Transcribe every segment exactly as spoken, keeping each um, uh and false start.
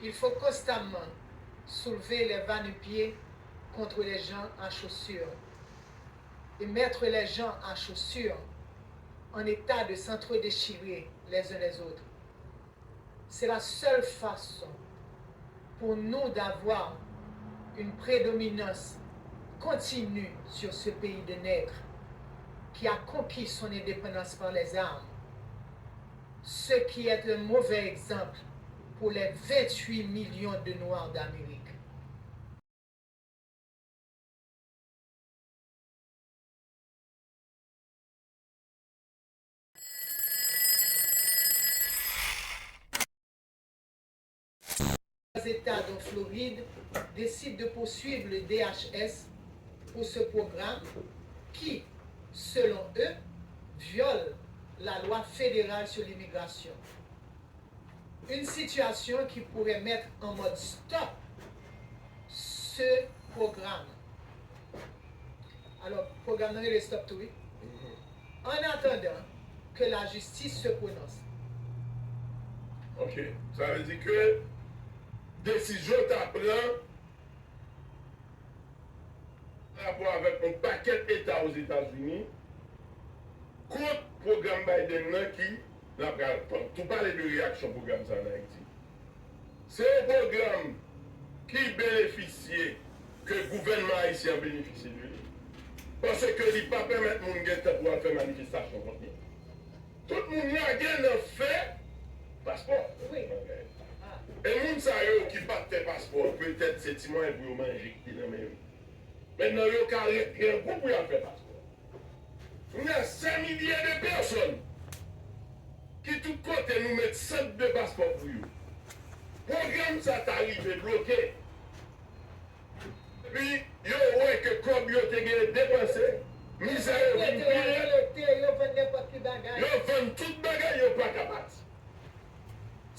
Il faut constamment soulever les va-nu-pieds contre les gens à chaussures et mettre les gens à chaussures en état de s'entre-déchirer les uns les autres. C'est la seule façon pour nous d'avoir une prédominance continue sur ce pays de nègres qui a conquis son indépendance par les armes, ce qui est un mauvais exemple pour les vingt-huit millions de Noirs d'Amérique. États dont Floride décident de poursuivre le D H S pour ce programme qui, selon eux, viole la loi fédérale sur l'immigration. Une situation qui pourrait mettre en mode stop ce programme. Alò, pwogram nan rele stop tou, wi. En attendant que la justice se prononce. Ok. Sa vle di ke desizyon ta pran rapò avèk yon pakèt eta Ozetazini kont pwogram Biden nan ki, n ap pral tou pale de reyaksyon pwogram sa ann Ayiti. Se yon pwogram ki benefisye, ke gouvènman ayisyen an benefisye de li, paske li pa pèmèt moun gen tan pou al fè manifestasyon kont li. Tout moun lage nan fè paspò. E moun sa yo ki pa t fè paspò, petèt se ti mwayen pou yo manje ki te nan men yo. Mentnan yo ka ret grangou pou y al fè paspò. Kounye a se milye de pèsòn ki tout kote nou met sant de paspò pou yo. Pwogram sa ta rive bloke. Epi yo wè ke kòb yo te genyen depanse, mizè yo vin pi rèd. Yo vann tout bagay, yo pa ka pati.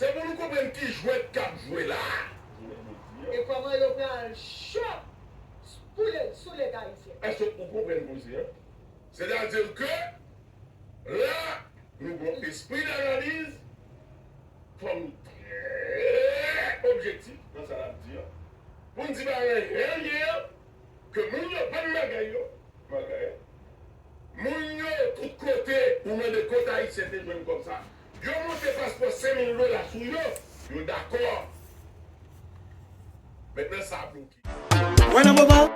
Se pou nou konprann ki jwèt k ap jwe la. E kòman yo pral cho pou le, sou Leta ayisyen. Èske ou konprann koze a? Sètadi ke la, nou gon espri danaliz, fò nou trè objektif nan sa n ap di an, pou n di bagay rèl ye an, ke moun yo vann bagay yo, bagay, moun yo tout kote, ou mande kote Ayisyen te jwenn kòb sa. Yo monte paspò senk mil dola sou yo, yo dakò. Mentnan sa bloke. Wè nan moman,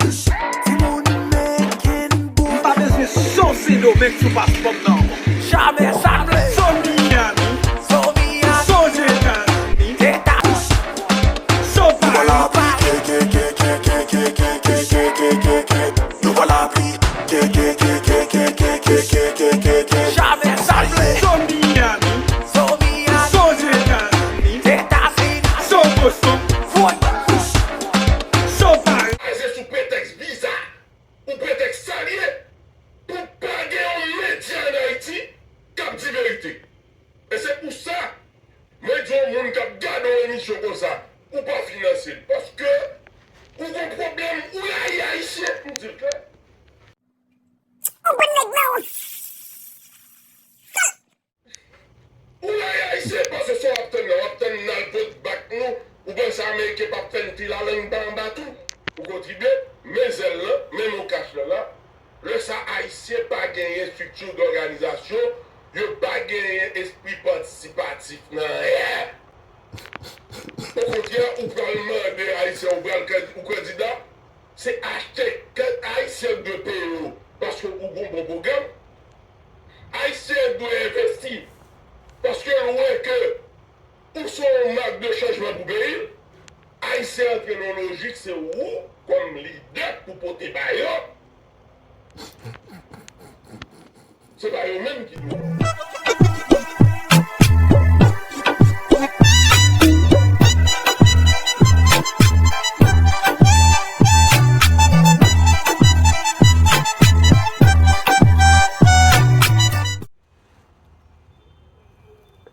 timoun making boom. M pa bezwen son Sendomeng sou paspò m nan ankò. Jamè sa vle. So Miami, so Miami, so Ozetazini, Eta, so Paris. Nou pran lapli. Jamè sa vle. So Miami, so Miami, so Ozetazini, Etazini, so Boston, voye. So Paris. Se sou pretèks viza, ou pretèks sa l ye, pou pa gen yon medya ann Ayiti k ap di verite. E se pou sa, mwen di yon moun k ap gade yon emisyon konsa, ou pa finanse l. Paske ou gon pwoblèm, ou rayi Ayisyen, m di l klè. Ou konn nèg nan yon Ou rayi Ayisyen, paske sa w ap tann la, w ap tann n al vot bak nou, ou panse Ameriken p ap fè n ti lalang pa anba tou? Ou kontribye, men zèl lan, men mokach lan la. Lè sa Ayisyen pa genyen estrikti dòganizasyon, yo pa genyen espri patisipatif nan anyen. Okontrè, ou pral mande Ayisyen, ou pral ou kandida, se achte kèk Ayisyen dwe peye w paske ou gon bon pwogram. Ayisyen dwe envesti paske l wè ke ou se yon mak de chanjman pou peyi l. Ayisyen antre nan yon lojik se ou kòm lidè pou pote ba yo. Se pa yo menm ki dwe.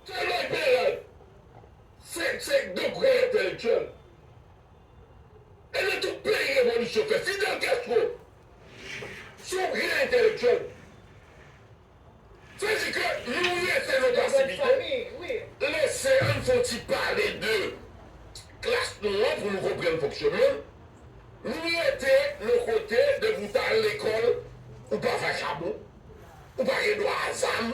Tèlman liberal, se, se de gran entèlektyèl. E nan tout peyi revolisyon fèt. Fidel Castro, se yon gran entèlektyèl. Sa vle di ke nou rete nan pasivite. Lese, ann fè yon ti pale de nou an pou nou konprann fonksyonman l. Nou rete nan kote, depi w t al lekòl, ou pa vakabon, ou pa gen dwa a zam,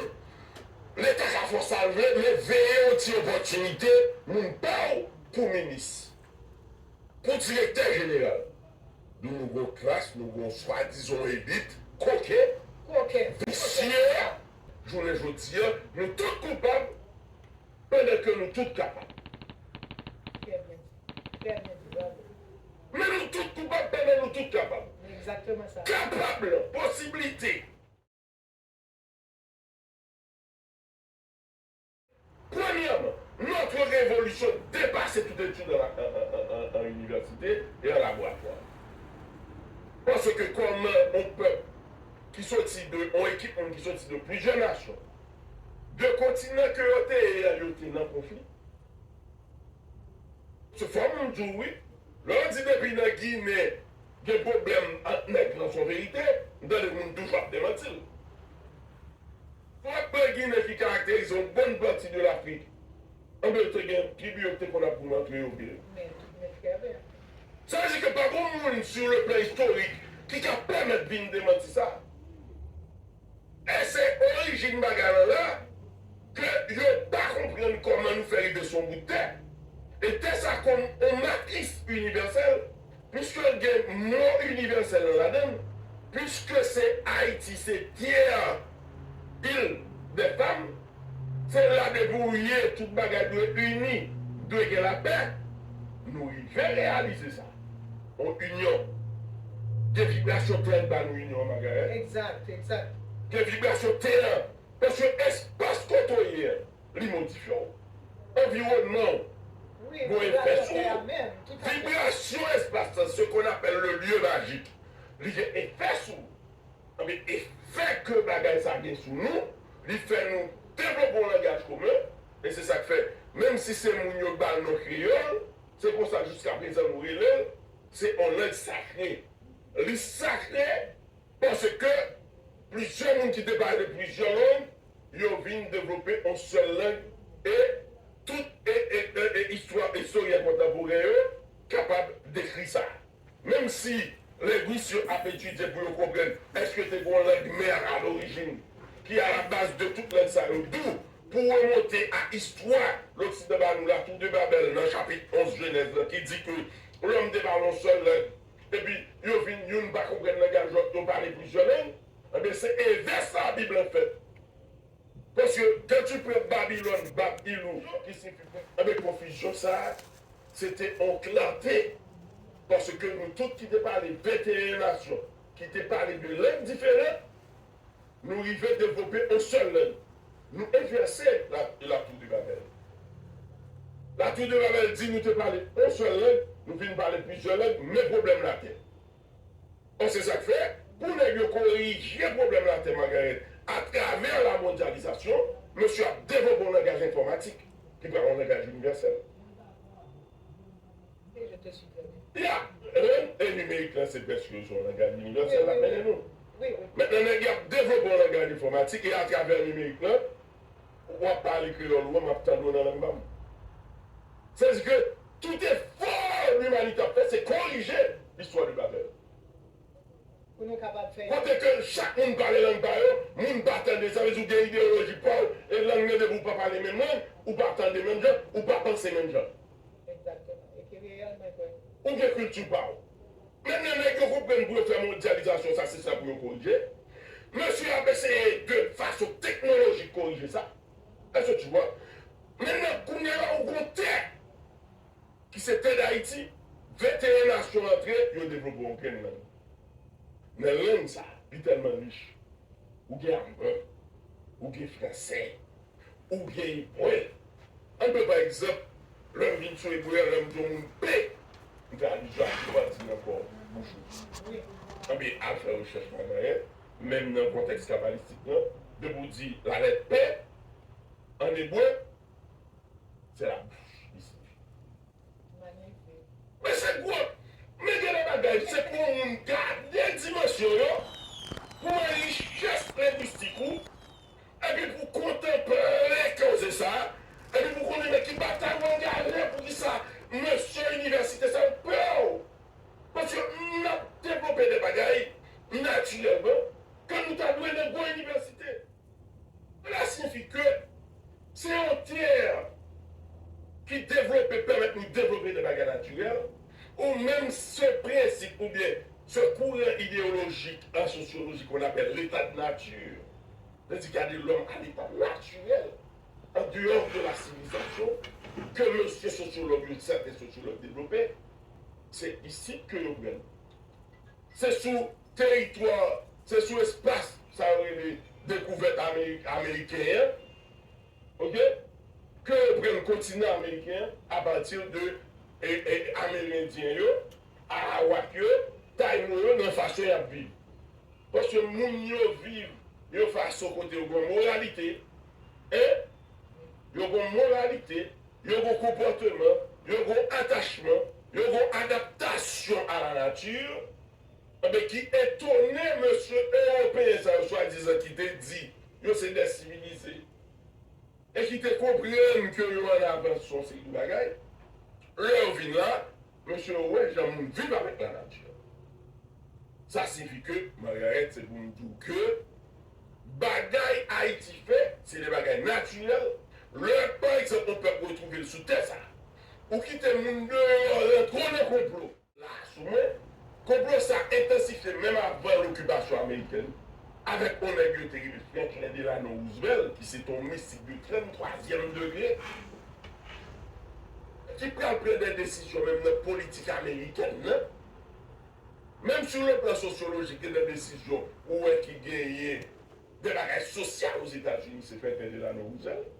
Leta ka fè w sa l vle, men veye yon ti opòtinite, moun pa w pou minis, pou direktè jeneral. Donk nou gen yon klas, nou gen yon swadizan elit koken, visye. Jounen jodi a, nou tout koupab, pandan ke nou tout kapab. Trè byen di. Trè byen di, bravo. Men nou tout koupab pandan nou tout kapab. Egzakteman sa. Kapab lan, posiblite. Premyèman, notre révolution dépasse toute étude en, en, en, en, en université et en laboratoire. Paske kòm yon pèp ki soti de, yon ekip moun ki soti de plizyè nasyon, de kontinan ke yo te ye a, yo te nan konfli. Se fò moun di w wi. Lè w di depi nan Ginen gen pwoblèm ant nèg lan, se yon verite. M tande moun toujou ap demanti l. Fòk blan ginen ki karakterize yon bòn pati de Lafrik, anben yo te gen tribi yo ki te konn ap vin antre yo vre. Sa vle di ke pa gen moun sur le plan historique ki ka pèmèt vin demanti sa. E se orijin bagay lan la ke yo pa konprann kòman nou fè rive sou yon bout tè. E tè sa kòm yon matris inivèsèl, piske l gen mo inivèsèl lan ladan l, piske se Ayiti, se terre, île des femmes, se la depi w ye, tout bagay dwe ini, dwe gen lapè. Nou rive reyalize sa. On inyon. Gen vibrasyon tè an k ba nou inyon an, Margaret. Egzak, egzak. Gen vibrasyon tè an. Paske espas kote w ye an, li modifye w. Anviwònman w gon efè sou ou. Vibrasyon espas lan, ce qu'on appelle le lieu magique, li gen efè sou ou. Anben, efè ke bagay sa gen sou nou, li fè nou devlope yon langaj komen, e se sa k fè, menm si se moun yo k ba l non kreyòl, se konsa jiskaprezan nou rele l, se yon lang sakre. Li sakre paske plizyè moun ki te pale plizyè lang, yo vin devlope yon sèl lang, e tout e, e, e, e istwa, istoryen kontanporen yo kapab dekri sa. Menm si lengwis yo ap etidye pou yo konprann èske te gen yon lang mè a lorijin ki a la baz de tout lang sa yo, dou pou remonte a istwa Loksidan ba nou, la Tour de Babel, nan chapit onz Jenèz lan, ki di ke lòm te pale yon sèl lang, epi yo vin youn pa konprann langaj lòt, yo pale plizyè lang, enben se envès sa Bib lan fè. Paske quand tu prends Babylone, Bab Ilou, ki siyifi, enben konfizyon sa a, se te yon klante. Paske nou tout ki te pale venteyen nasyon, ki te pale de lang diferan, nou rive devlope yon sèl lang. Nou envèse la, la Tour de Babel. La Tour de Babel di nou te pale yon sèl lang, nou vin pale plizyè lang, men pwoblèm latè. Bon, se sa k fè, pou nèg yo korije pwoblèm latè, Margaret, atravè la mondyalizasyon, mesye ap devlope yon langaj enfòmatik ki pral yon langaj inivèsèl. Ya, e nimerik lan se prèske yon langaj inivèsèl l ap mennen nou. Mentnan, nèg y ap devlope yon langaj enfòmatik e atravè nimerik lan, w ap pale kreyòl ou an, m ap tande w nan lang pa m. Sètadi ke tout efò limanite ap fè, se korije listwa de Babèl. Pou nou kapab fè. Kote ke chak moun pale lang pa yo, moun pa tande, sa vle di ou gen ideyoloji pa w, e lang nan depi ou pa pale menm lang, ou pa tande menm jan, ou pa panse menm jan. Egzakteman. E ki reyèlman vre. Ou gen kilti pa w. Mentnan, nèg yo konprann pou yo fè mondyalizasyon sa, se sa pou yo korije. Mesye ap eseye de fason teknolojik korije sa. Èske tu vois? Mentnan, kounye a la, ou gon tè ki se tè Dayiti, venteyen nasyon antre, yo devlope yon grenn lang. Nan lang sa, li tèlman rich. Ou gen alman, ou gen fransè, ou gen ebre. Ann pran pa egzanp, lè m vin sou ebre a, lè m di yon moun P, m fè alizyon a P, m pa di l ankò bouch ou. Anben, al fè rechèch Margaret, menm nan kontèks kabalistik lan, depi w di lalèt P, an ebre, se la bouch li siyifi. Men se gwo, men gen de bagay, se pou yon moun gade dimansyon yo, pou wè richès lengwistik ou, epi pou kontanple koze sa, epi pou konnen nan ki batay w angaje, poukisa mesye inivèsèl bagay natirèlman ke nou ta dwe nan gwo inivèsite. Sela siyifi ke se yon tè ki devlope, pèmèt nou devlope de bagay natirèl, ou menm se prensip oubyen se kouran ideyolojik an sosyoloji qu'on appelle l'état de nature, c'est-à-dire qu'il y a de l'homme à l'état naturel, en dehors de la civilisation, ke mesye sosyològ yo, sèten sosyològ devlope, se isit ke yo pran l. Se sou teritwa, se sou espas sa yo rele dekouvèt Ameri-, ameriken an, oke, ke yo pran kontinan ameriken an apati de e, e, Amerendyen yo, Arawak yo, Tayno yo, nan fason y ap viv. Paske moun yo viv yon fason kote yo gen moralite, en, yo gen moralite, yo gen konpòteman, yo gen atachman, yo gen adaptasyon a la nature, enben ki etone mesye ewopeyen sa yo swadizan ki te di yo se dè sivilize e ki te konprann ke yo an avans sou yon seri de bagay. Lè yo vin la, mesye yo wè jan moun viv avèk lanati. Sa siyifi ke, Mariaret, se pou m di w ke bagay Ayiti fè, se de bagay natirèl. Lè, pa egzanp, yon pèp retwouve l sou tè sa, ou kite moun deyò rantre nan konplo la sou mwen, konplo sa entansifye menm avan lokipasyon amerikèn, avèk yon nèg yo te rele Franklin Delano Roosevelt, ki se te yon mistik de tranntwazyèm degre, ki pral pran de desizyon menm nan politik amerikèn nan. Menm sou le plan sosyolojik, gen de desizyon ou wè ki genyen de bagay sosyal Ozetazini, se Franklin Delano Roosevelt.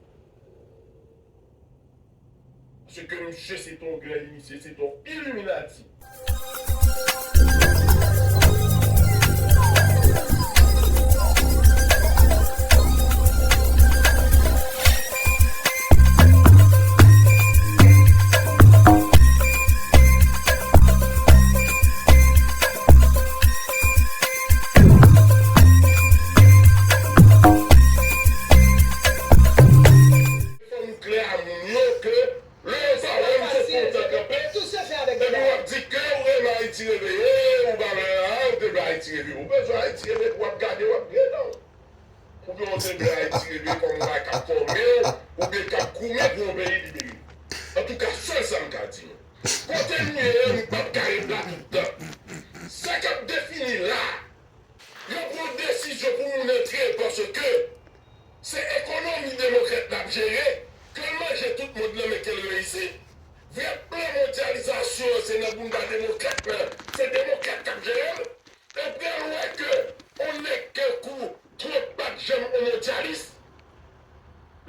Paske misye se te yon gran inisye, se te yon iliminati. Fò nou klè a moun yo ke lè yo pa wè m, se kontan kanpe. Epi w ap di ke ou renmen Ayiti reveye, ou pa wè a, ou te vle Ayiti reveye. Ou bezwen Ayiti reveye pou w ap gade, w ap gade non. Oubyen w te vle Ayiti reveye kòm yon bagay k ap fòme w, oubyen k ap goumen pou yon peyi libere. Antouka, sèl sa m ka di nou. Kote nou ye, nou p ap ka ret la tout tan. Sa k ap defini la, yo pran desizyon pou moun antre paske se ekonomi demokrat l ap jere, ke l manje tout mond lan men ke l reyisi. Vrè plan mondyalizasyon an se nan bounda demokrat lan, se demokrat k ap jere l. Epi l wè ke yon nèg tankou Trump pa t janm yon mondyalis.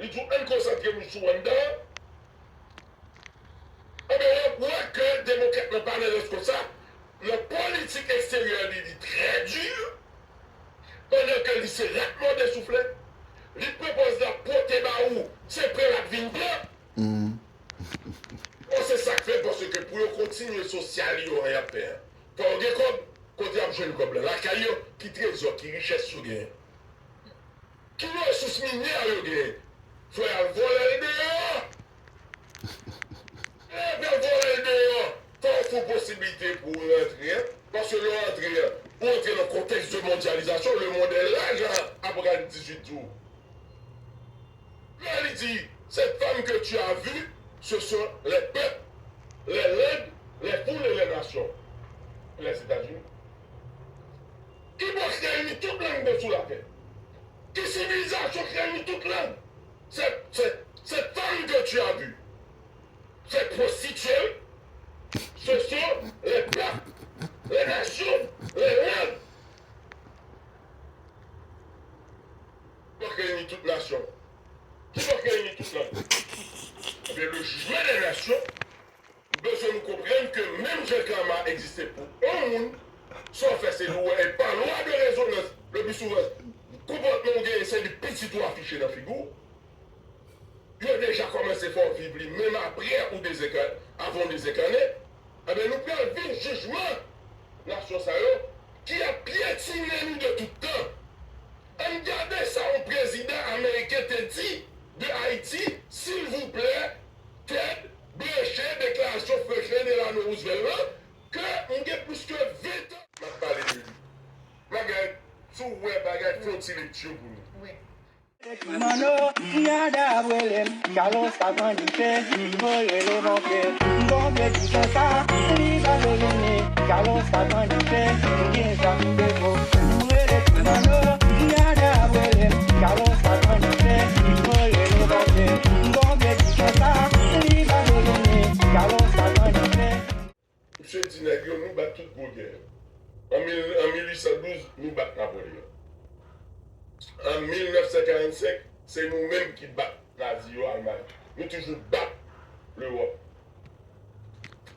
Li di w, ann konsantre nou sou anndan an. Enben, w ap wè ke demokrat lan pa nan rès konsa. Nan politik eksteryè li, li trè di. Pandan ke li se rat mòde soufle, li pran pòz l ap pote ba ou, se pran l ap vin pran. Bon, se sa k fè, paske pou yo kontinye sosyal yo an y ap fè an, fò yo gen kòb. Kote y ap jwenn kòb la? Lakay yo. Ki trezò, ki richès yo genyen? Ki resous minyè yo genyen? Fò y al vòlè l deyò. Lè y ap vòlè l deyò, fò yo fè w posiblite pou w rantre, paske lè w rantre, ou rantre nan kontèks de mondyalizasyon, le monde est large, a, apre dizuit jou. Lè li di, cette femme que tu as vue, ce sont les peuples, les langues, les foules et les nations. Les États-Unis. Ki bòs reyini tout lang de sou latè? Ki sivilizasyon k reyini tout lang? Cette, cette, cette femme que tu as vue, cette prostituée, ce sont les peuples, les nations, les langues. Ki bòs reyini tout nasyon? Ki bòs reyini tout lang? Ebyen, le jugement des nations, bezwen nou konprann ke menm jan karma egziste pou yon moun, sa w fè se li w wè, e pa lwa de rezonans, le pi souvan, konpòtman w genyen se li pitit ou afiche nan figi w. Yo deja kòmanse fè w viv li menm apre ou dezenka-, avan w dezenkannen. Enben, nou pral viv jijman nasyon sa yo ki ap pyetine nou de tout tan. Ann gade sa yon prezidan ameriken te di de Ayiti, silvouplè, Ted, branche deklarasyon Franklin Delano Roosevelt lan, ke m gen plis ke ven tan m ap pale de li. Si w wè bagay, fè yon ti lekti pou nou. Manno, yada ap rele m, Carlos ka pran dife, m voye rele ponpye, m ponpye di konsa, li pa vle vini, Carlos ka pran dife, m gen zam m depo, m rele Manno, yada ap rele m, Carlos ka pran dife, m voye rele ponpye, m ponpye di konsa, li pa vle vini, Carlos ka pran dife. Misye di nèg yo, nou bat tout gwo gè yo. An mil, an mil uit san douz, nou bat Napoleyon. An mil nèf san karannsenk, se nou menm ki bat Nazi yo, Almay. Nou toujou bat Lewòp.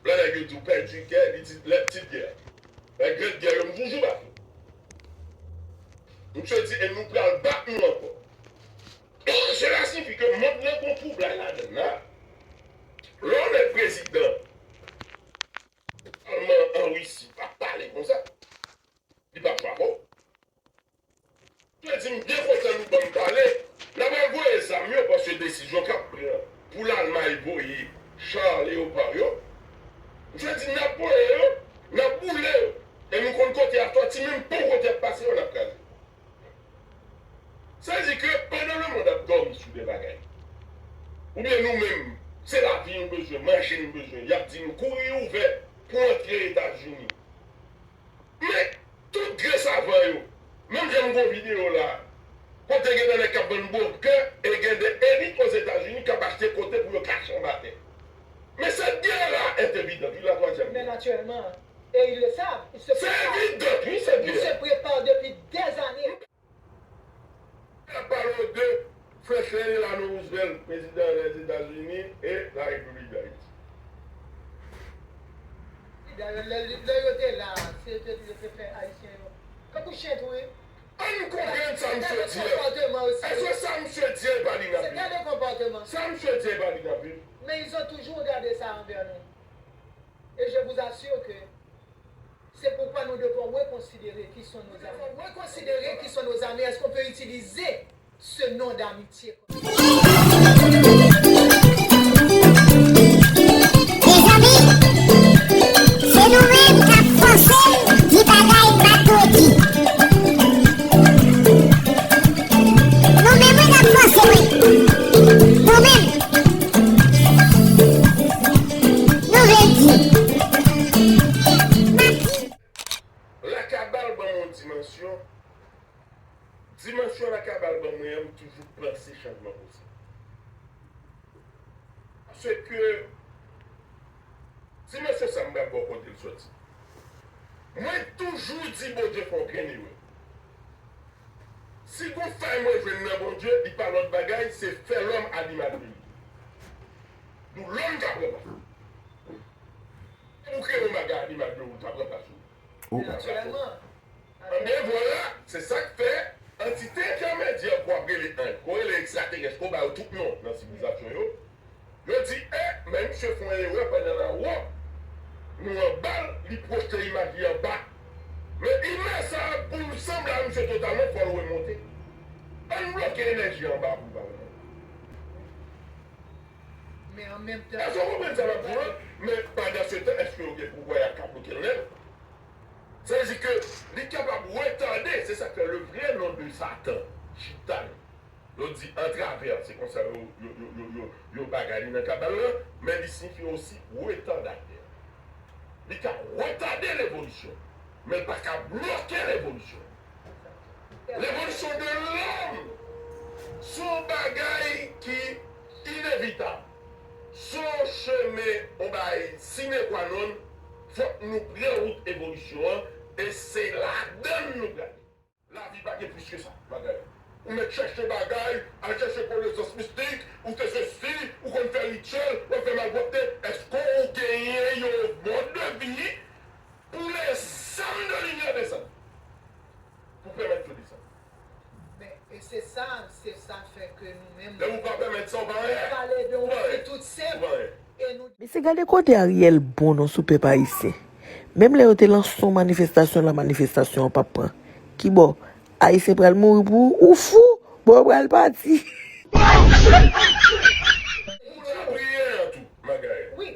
Lè nèg yo di w pèdi gè, li di lè pitit gè. Lè grann gè yo, m toujou bat nou. Misye di, e nou pral bat nou ankò. Cela signifie que mond lan gon twoublay ladann la. Lè w nèg prezidan palman an Risi pa pale konsa, li pa frape w. Mwen di m byen kontan nou ban m pale. N a pral voye zam yo paske desizyon k ap pran pou Lalmay voye cha leyopa yo. Mwen di n ap voye yo, n ap boule yo. E nou konn kote y ap sòti, menm pon kote y ap pase yo, n ap kraze. Sa vle di ke pandan lemonn ap dòmi sou de bagay, oubyen nou menm, se lavi nou bezwen, manje nou bezwen, y ap di nou kouri ouvè pou antre Etazini. Men, tout grenn savan yo, menm jan m gen yon videyo la, kote gen de nèg k ap vann bòkè e gen de elit Ozetazini k ap achte kote pou yo kache anba tè. Men cette guerre-là est évidente, oui, la troisième. Mais naturellement, et ils le savent, ils se C'est préparent. Évident, oui, cette Ils se guerre. Préparent depuis des années. N ap pale de Franklin Delano Roosevelt, prezidan Lèzetazini e Larepiblik Dayiti. Dayè, lè, lè yo te la, se te, yo te fè Ayisyen yo. Kankou chen tou, wi. Ann konprann sa misye di a. Èske sa misye di a e pa li n ap viv? Sa misye di a e pa li n ap viv? Mais ils ont toujours regardé ça envers nous. Et je vous assure que c'est pourquoi nous devons reconsidérer qui sont nos amis. Reconsidérer qui sont nos amis. Est-ce qu'on peut utiliser ce nom d'amitié? Mezanmi, se nou menm k ap fòse di bagay makredi. Nou menm wi k ap fòse wi. Nou menm. Nou vle di. M ap di. Lakabal ban m yon dimansyon. Dimansyon Lakabal ban mwen an, m toujou panse chanjman posib. Paske dimansyon sa m pral ba w kote l soti. Mwen toujou di Bondye fè yon grenn erè. Si gon fay mwen jwenn nan Bondye, li pa lòt bagay, se fè lòm alimaj de li. Donk lòm ka pran plas. Ou kreye yon bagay alimaj de ou, li ka pran plas ou. Li pa pran plas ou. Anben vwala, se sa k fè antite entèmedyè ke w ap rele anj, ke w rele ekstraterès, ke w ba yo tout non nan sivilizasyon yo, yo di, e, men misye fè yon erè pandan l anwo, nou anba l, li pwojte imaj li anba. Men imaj sa a, pou l sanble a misye totalman, fò l remonte. Ann bloke enèji anba pou l pa remonte. Men an menm tan. Èske w konprann sa m ap di w la? Men pandan se tan, èske yo gen pouvwa y ap ka bloke l nèt? Sa vle di ke li kapab retade, se sa k fè le vrai nom de Satan, Chitan. Yo di antravè, se konsa yo, yo, yo, yo, yo, yo bagay li nan kabal la, men li siyifi osi retardatè. Li ka retade levolisyon, men l pa ka bloke levolisyon. Levolisyon de lòm se yon bagay ki inevitab. Se yon chemen, yon bagay sine qua non, fòk nou pran wout evolisyon an, e se ladann nou prale. Lavi pa gen plis ke sa, bagay. Ou mèt chèche bagay, al chèche konesans mistik, ou te sesi, ou konn fè rityèl, w ap fè malpwòpte, èske w genyen yon mòd de vi pou lèzòm de limyè desann? Pou pèmèt yo desann. Men, e se sa, se sa fè ke nou menm, Lè ou pa pèmèt sa, ou pa anyen. Pale de yon fi tout senp, e nou Mesye, gade kote Ariel bon non sou pèp ayisyen. Menm lè yo te lanse yon manifestasyon la, manifestasyon an p ap pran. Kibò? Ayisyen pral mouri pou ou? Ou fou? Bon, yo pral pati. Pou lapriyè an tou, Magayè. Wi.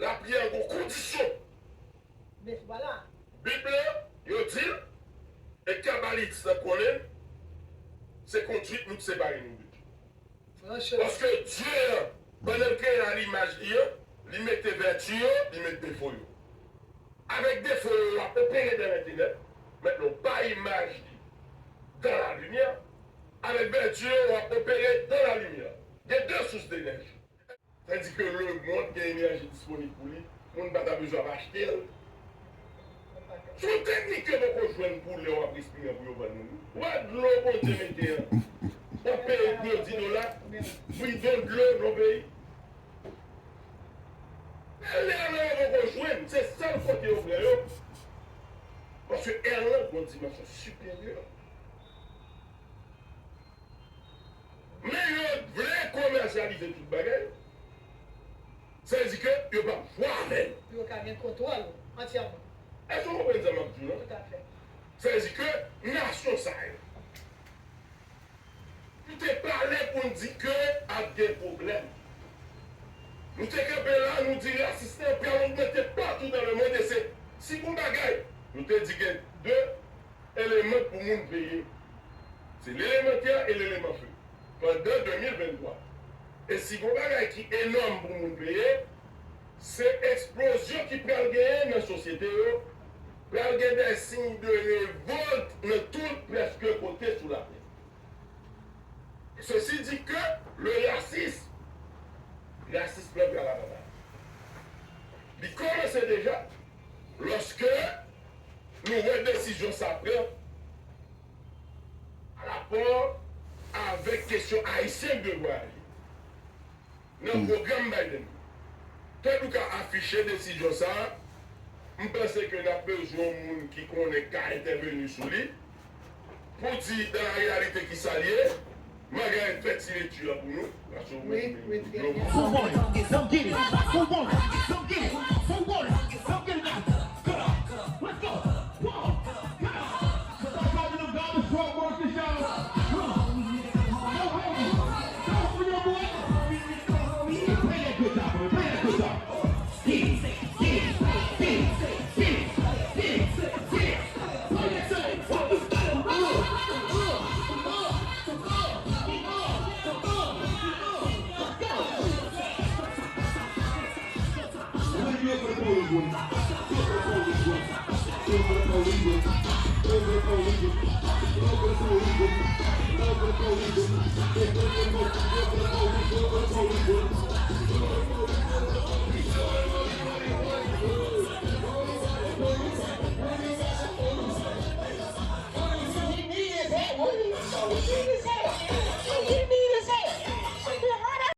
Lapriyè an gon kondisyon. Men vwala. Bib la, yo di l, e kaba Felix nan konnen, se konduit nou k separe nou de Dye. Paske Dye an, pandan l kreye a limaj li an, li mete vèti yo, li met defo yo. Avèk defo yo, w ap opere dans les ténèbres. Maintenant, w bay imaj li dans la lumière. Avèk vèti yo, w ap opere dans la lumière. Gen de sous de enèji. Tandis que le monde gen enèji disponib pou li, moun pa ta bezwen ap achte l. Se yon teknik yo poko jwenn pou lè w ap respire an pou yo vann moun. Ou wè dlo Bondye mete an, w ap peye dlo dis dola, bidon dlo nan peyi. E lè a yo poko jwenn, se sèl kote yo pran yo. Paske èl lan gon dimansyon siperyè. Men yo vle komèsyalize tout bagay. Sa vle di ke yo p ap jwe avè l. Pou yo ka gen kontwòl antyèman. Èske w konprann sa m ap di w lan? Toutafè. Sa vle di ke nasyon sa yo, nou te pale pou n di ke ap gen pwoblèm. Nou te kanpe la, nou di rasis lan pral ogmante patou dans le monde, e se, si gon bagay, nou te di gen de eleman pou moun veye. Se lelemantè e leleman fe. Pandan de mil venntwa. E si gon bagay ki enòm pou moun veye, se eksplozyon ki pral genyen nan sosyete yo, pral gen de siy de revòlt nan tout prèske kote sou latè. Ceci dit que le racisme, rasis lan pral ap atak. Li kòmanse deja, lòske nou wè desizyon sa pran parapò avèk kesyon ayisyen k dwe vwayaje nan pwogram Biden. Kèk ou ka afiche desizyon sa a, m panse ke n ap bezwen yon moun ki konnen k ka entèveni sou li, pou di dan la reyalite kisa l ye, Margaret fè ti lekti a pou nou, paske ou menm, Football, don't get it. Football, don't get it. Football, don't get it. Let's go. Whoa. Come on. Stop talking to God, the strong boy, fish out. Come on. Don't hold me. Don't hold me, boy. Play that good job, boy. Play that good job.